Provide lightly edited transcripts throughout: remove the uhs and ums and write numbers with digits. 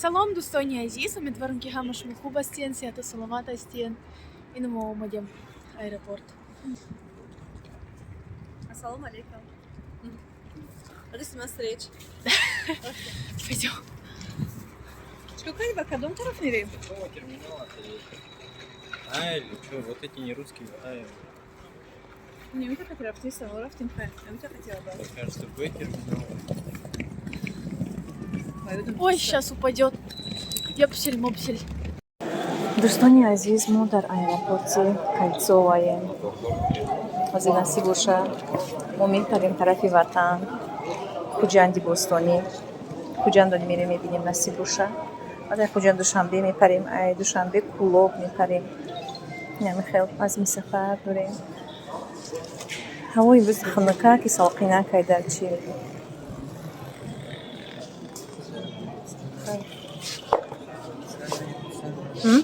Салом, дӯстони азиз, умедворам, ки ҳама шумо хуб ҳастен, сеҳату саломат ҳастен. Ину мо омадем аэропорт. Ассалому алейкум. Рад вас встреч. Пойдем. Чикор кардӣ, ба кадом тараф мерем? Какого терминала ты? А, или что, вот эти не русские, а, Немита рафтем, само рафтем, хай. Немита хотела бы. вот, кажется, Б терминал. Ой, сейчас упадет. Ёпсель-мопсель. Дӯстони азиз, мо дар аэропорти Кольцоваем. Ҳозир, насиб боша, мо мепарем тарафи ватан, Хуҷанди бостонӣ. Хуҷандо мерем, мебинем, насиб боша. Баъд ай Хуҷанд Душанбе мепарем, ай Душанбе Кӯлоб мепарем. Ями хел азми сафар дорем. Ҳаво имрӯз хунука, ки салқинакай дар чи. М?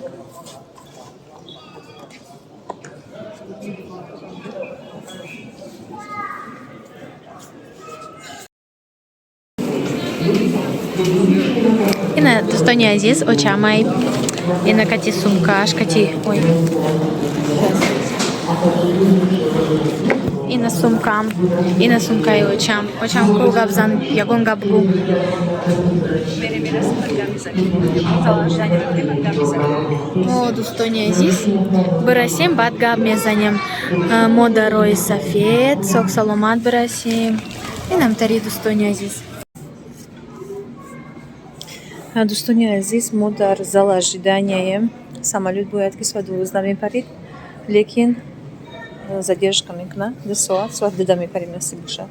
Ина, дӯстони азиз, очамай. Ина кати сумкаш, кати. Ой. Ина сумкам. Ина сумкаи очам. Очам, ку гап зан, ягон гап гу. Мерем, мерасем, гап мезанем. Зал ожидания рафтем, гап мезанем. Мо, дӯстони азиз, бирасем, баъд гап мезанем. Мо дар роҳи сафед, сок саломат бирасем. Инамтари, дӯстони азиз. Дӯстони азиз, мо дар зал ожиданияем. Самолёт бояд ки соат 12 мепарид, лекин задержка мекунад 2 соат, соат 2 мепарем, насиб боша.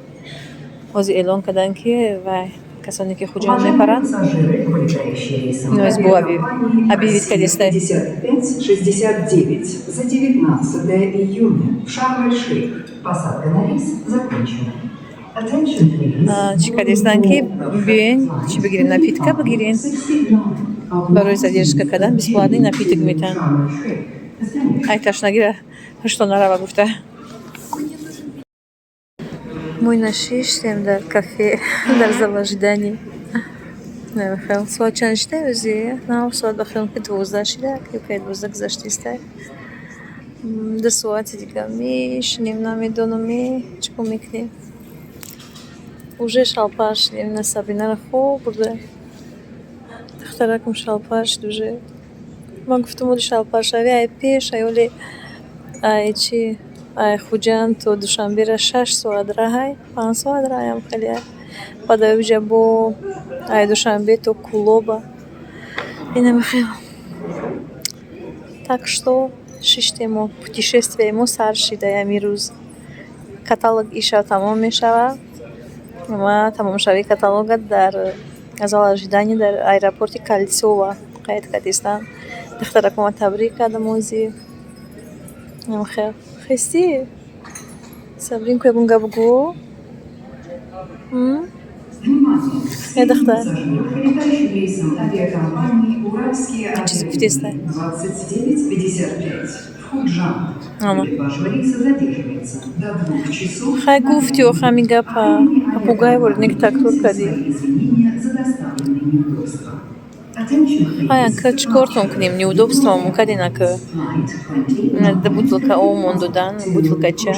Ҳозир эълон карданд, ки вай касоне ки Хуҷанд мепаранд. Пассажиры, вылетающие рейсом Ну, СБУ авиакомпании объявить «Россия» кадестай. 5569 за 19 июня в Шарм-эль-Шейх. Посадка на рейс закончена. Attention, please. Чӣ кардестанд, ки биёен, чӣ бигирем, напитка бигирен. Барои задержка кардан бесплатный напиток метаҳанд. Ай, ташнагира ҳушто нарава гуфта. Мо нашиштем дар кафе, дар зал ожидания. Намехел. Соат чанд шида ӯзи? На, соат ба хелм ки 12 шида, ё ки 12 гузаштиста. 2 соати дига мешинем, намедонам, чӣ кор мекунем. Уже шалпар шидем, на Сабринаро хоб бурда. Духтаракам шалпар шид уже. Ман гуфтам, оли шалпар шави, ай пеш, ай оли ай чи, ай Хуҷанд то Душанбера 6 соат раҳай, 5 соат раҳаям хеле ай. Баъд ай уҷа бо ай Душанбе то Кӯлоба. Инамихел. Так что шиштем мо, путешествияи мо сар шид ай ҳамин рӯз. Каталог ишав тамом мешавад ва тамомшавии каталога дар зал ожидания дар аэропорти Кольцово қайд кардистанд. Духтаракома табрик кардам ози. Инамихел. Хестӣ? Сабрин, ку ягон гап гӯ? М? Внимание! Э, духтар. Пассажиров, вылетающих рейсом авиакомпании «Уральские Чиз гуфтеста? 2955 в Худжанд. Ама. Вылет вашего рейса задерживается до 2 часов. Хай, гуфти ох ҳамин гапа. Попугай ворид ки такрор кардӣ. Свои извинения за доставленные неудобства. Attention, please. Хай, ака, чӣ кортон кунем? Неудобство му кардин, ака. Flight 29 Да бутылка об мон додан, бутылка ча.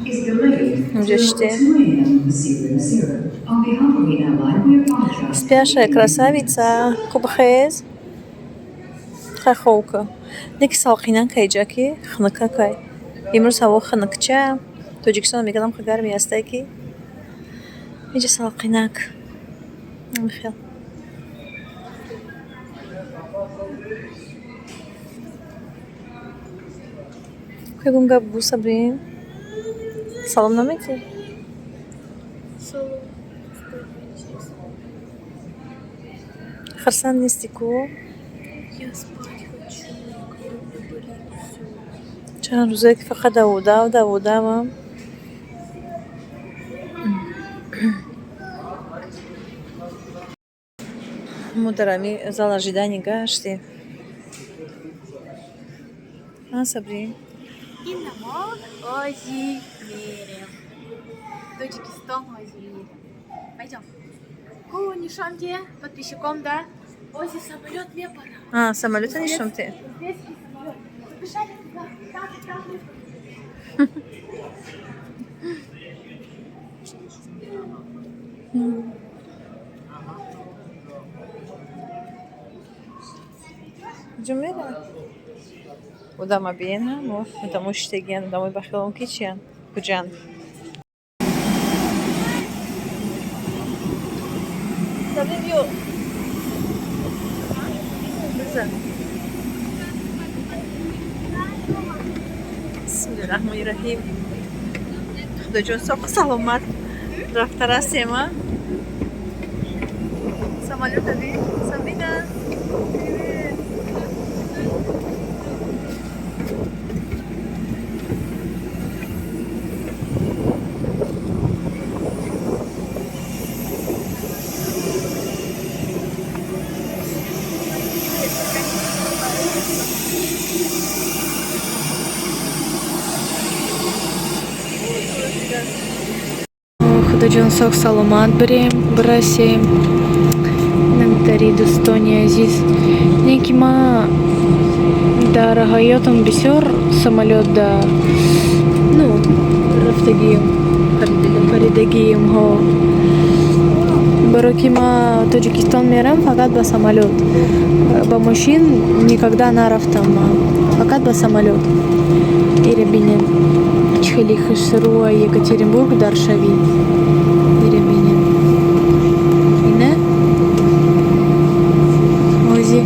is delayed Уже till ште. 2 a.m. 00. On behalf of the airline, we apologize. Спящая красавица, хуб хез. Хай, ховка. Неки салқинакай иҷа, ки хунукакай. Имрӯз ҳаво хунукча. Тоҷикистон мегӯям, ха гарми ҳастай, ки иҷа салқинак. Хел. Ягон гап гӯ, Сабрин. Салом наметӣ? Салом, дӯстони азиз. Хурсанд нестӣ ку? Я спать хочу, когда у меня болит всё. Чанд рӯзае ки фақат давудав, давудавам. Мо дар ҳами зал ожидания гаштем. А, Сабрин? Ина мо ози мерем. Тоҷикистон ози мерем. Пойдем. Ку нишон де подписчикам, да? Ози самолёт мепара. А, самолёта нишон те. Узбекский самолёт. Побежали туда. Там, там. Куҷо мера? Одама биен ҳамо. Одамо шиштагиян, одамои ба хиёлам ки чиян? Куҷанд? Сабин, биё. Бизан. Бисмиллоҳи раҳмони раҳим. Худоҷон, соқу саломат рафта расем, а? Самолёта бин, Сабина. Привет. Худоҷон, соғ саломат бирем, бирасем. Намтари, дӯстони азиз, не ки ма дар ҳаётам бисёр самолёт да, ну, рафтагием, паридагием ҳо. Барои ки ма Тоҷикистон мерам фақат ба самолёт, ба мошин никогда нарафтам ма, фақат ба самолёт. Ира бинем, чӣ хеле хушрӯа Екатеринбург дар шавӣ. Ира бинем, ина ози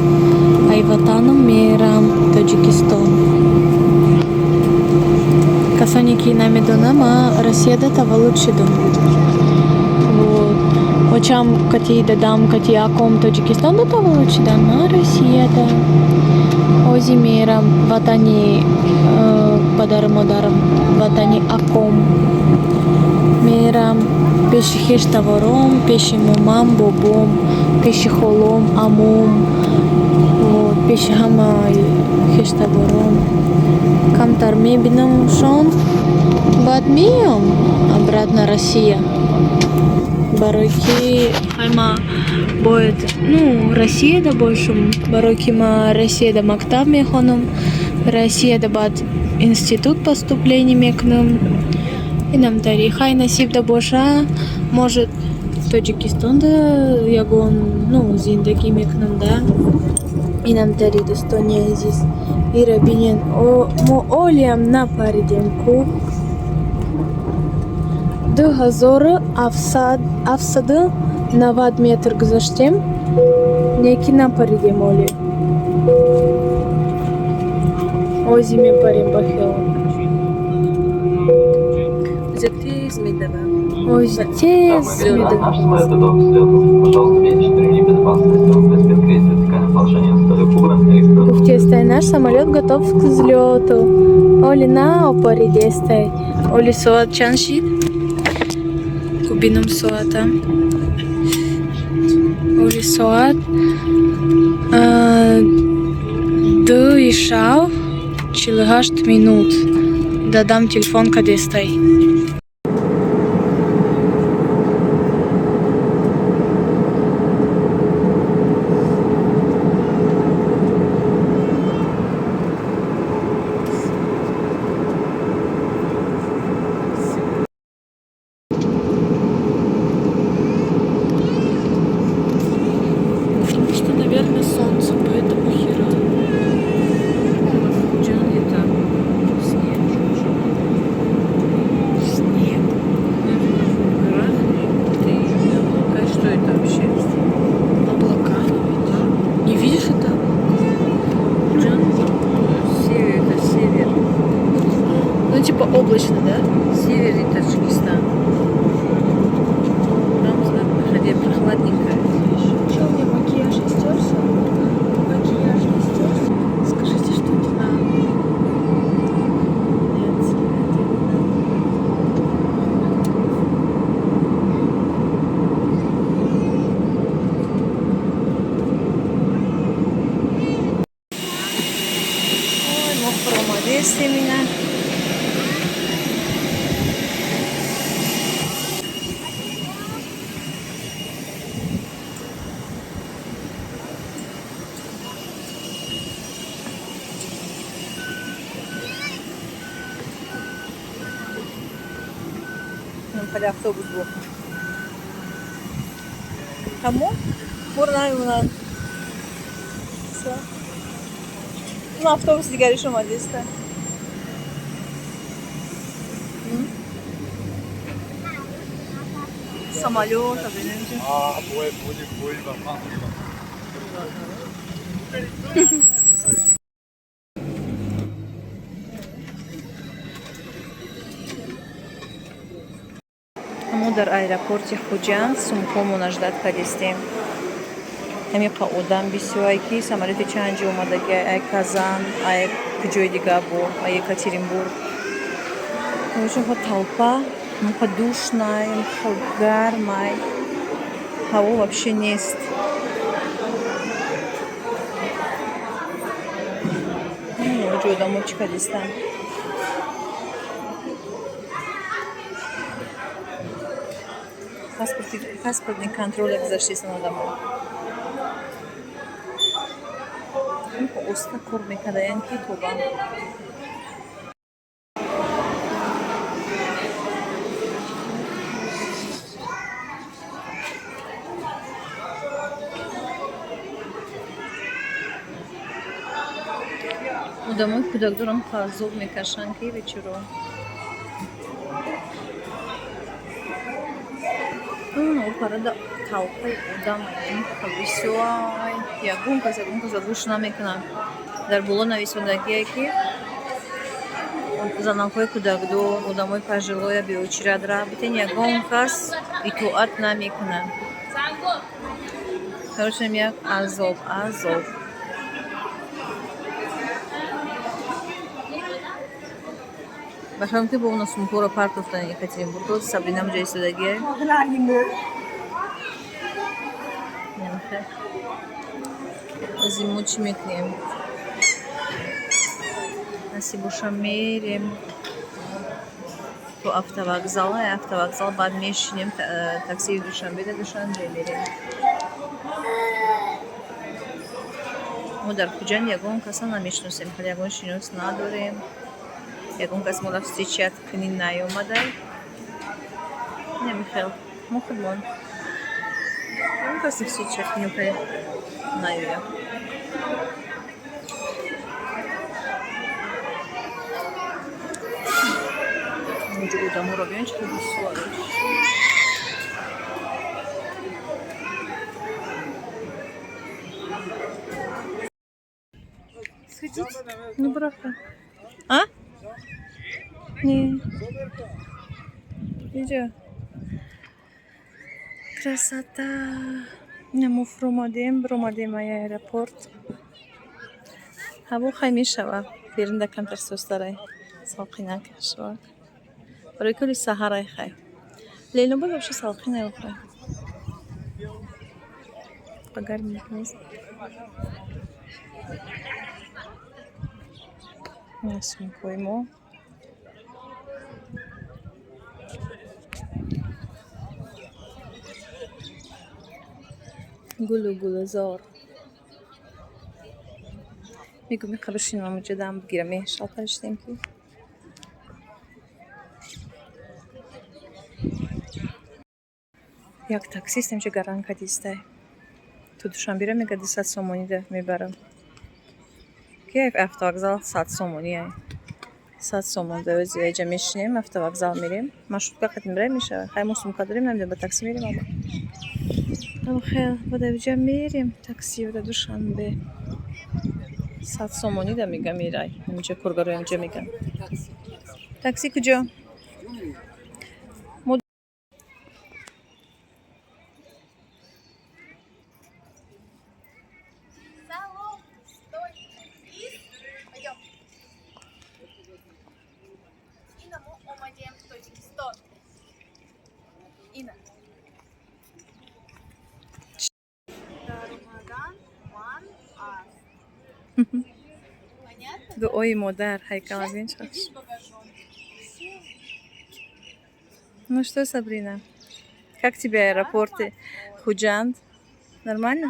ай ватаном мерам Тоҷикистон. Касоне ки намедонам, ма Россияда таваллуд шудам. Вот, очам кати дадам, кати аком Тоҷикистонда таваллуд шудам, ма Россияда. Ози мерам ватани падару модарам, ватани аком мерам, пеши хештавором, пеши момам, бобом, пеши холом, амом, вот, пеши ҳамаи хештавором. Камтар мебинамшон, баъд меём обратно Россия, барои ки ма бояд, ну, Россияда бошам, барои ки ма Россияда мактаб мехонам, Россияда баъд институт поступление мекунам. Инам тари, хай, насибда боша, может, Тоҷикистонда ягон, ну, зиндагӣ мекунам да. Инам тари, дӯстони азиз, ира бинен, мо олиам напаридем ку. 2790 метр гузаштем, неки напаридем оли. Ози мепарем ба хиёлам. Ози тез медава. Ози тез медава. Наш самолет готов к взлету. Пожалуйста, вешайте ремни безопасности. В вертикальном положении на столе убран электронный. Гуфтестай, наш самолет готов к взлету. Оли на опаридестай. Оли соат чанд шид? Кубинум соата. Оли соат 2 шав 48 минут. Дадам телефон кадестай. Потому что, наверное, солнце, поэтому хера. Куҷо лета? Снег. Хеле автобус буд. Тамом, моро намемонанд. Он автобус дигариш омадиста. Самолёт, бинем. А, бой, будет, бой, баба. Мо дар аэропорти Хуҷанд сумкҳомона ждать кардистем. Ҳамиқа одам бисёрае, ки самолёти чанд ҷо омадагиай: ай Казан, ай куҷои дига бо, ай Екатеринбург. Ҳо, толпа, муха душнай, муха гармай, ҳаво вообще нест. Ҷо одамо чӣ кардистанд? Паспортный контроль гузаштистанд одамо. Оста кор мекардаянд, ки тоба. Одамои кӯдакдорам азоб мекашанд, ки бечоро. Опарада толпаи одам бисёр, ягон каса гӯш намекунад. Дар боло нависондагие, ки занакҳои кӯдакдор, одамои пожилой без очередь ра битен. Ягон кас итоат намекунад. Короче, як азоб, азоб. Бахам, ки бо уна сумкҳоро партофтан Екатеринбург. Сабрина ҷо истодагие. Намехай. Ози мо чӣ мекунем? Насиб боша, мерем то автовокзал. Автовокзал баъд мешинем таксии Душанбе, да Душанбе мерем. Мо дар Хуҷанд ягон каса намешиносем, хеле ягон шинос надорем, ягон кас моро встречать кунӣ наёмада. Намехел, мо худмон, ягон кас встречать кунӣ наёяд. Инҷо одаморо бибин, чӣ хел бисёр. Сходить? Ну, браха. А? Не. Иҷо. Красота. Мо фуромадем, биромадем ай аэропорт. Ҳаво хай мешава. Берунда камтар сустарай. Салқинак шавад. Барои кули саҳарай хай. Ленобод вообще салқинай охай. Гарм нест. Сумкҳои мо. Гулу гулузор. Мегӯм, меқа бишинам ҳамонҷо, дам бигирам. Шалпар шудем, ки як таксист инҷо гаранг кадистай. То Душанбера мега, 200 сомонӣ да мебарам. Ки автовокзал 100 сомонӣ ай. 100 сомон да ози эҷа мешинем, автовокзал мерем. Маршрутка қадим бирай мешавад. Хай, мо сумка дорем, намедонам, ба такси мерем ама. Хел, ба давиҷа мерем такси да Душанбе. 100 сомонӣ да мега мерай. Ҳаминҷо коргарои ҳаминҷо меган. Такси куҷо? Мо Салом, стой. Пойдем. Ина, мо омадем в Тоҷикистон. Ина. Даромадан ман аст. Понятно? Дуои модар ҳайкал аз ин чаш. Иди с багажом. Ну что, Сабрина, как тебе аэропорты Худжанд? Нормально?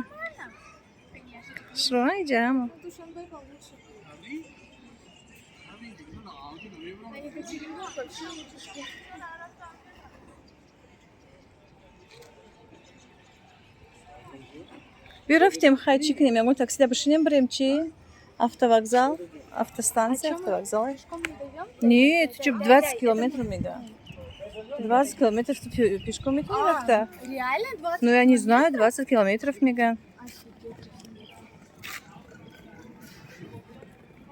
Конечно. Шуро иҷа ҳама. Ну, Душанбе получше. А Екатеринбург вообще лучше. Биё, рафтем, хай, чӣ кунем? Ягон таксида бишинем, бирем чи? Автовокзал, автостанция, автовокзал. Нет, чё, 20 километров мега. 20 километров ты пешком метавонӣ рафта? Реально 20? Ну, я не знаю, 20 километров мега. Офигеть.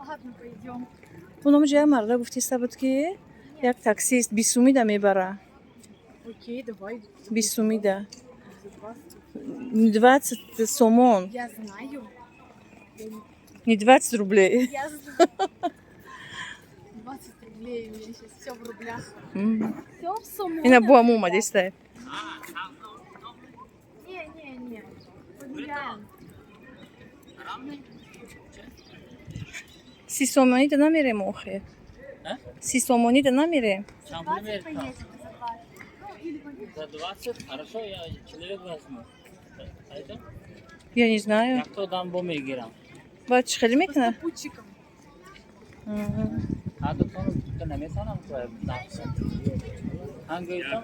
Ладно, пойдем. Уном ҷая марда гуфтиста буд, ки як таксист 20 сумида мебара. Окей, давай. 20 сумида. За 20. 20 сомон. Я знаю. Не 20 рублей. Я знаю. 20 рублей, у меня сейчас все в рублях. Все в сомонах. Ина бо ам омадистай. Не, не, не. Погуляем. 30 сомонида намерем охир. А? 30 сомонида намерем. Чанд 20 пример? поедем за 20. Ну, или поедем. За 20? Хорошо, я человек возьму. Пойдем? Я не знаю. Якто одам бо мегирам. Баъд чӣ хеле мекунад? Попутчиком. Ҳа, дутон наметавонам нақша. Ҳангоитон.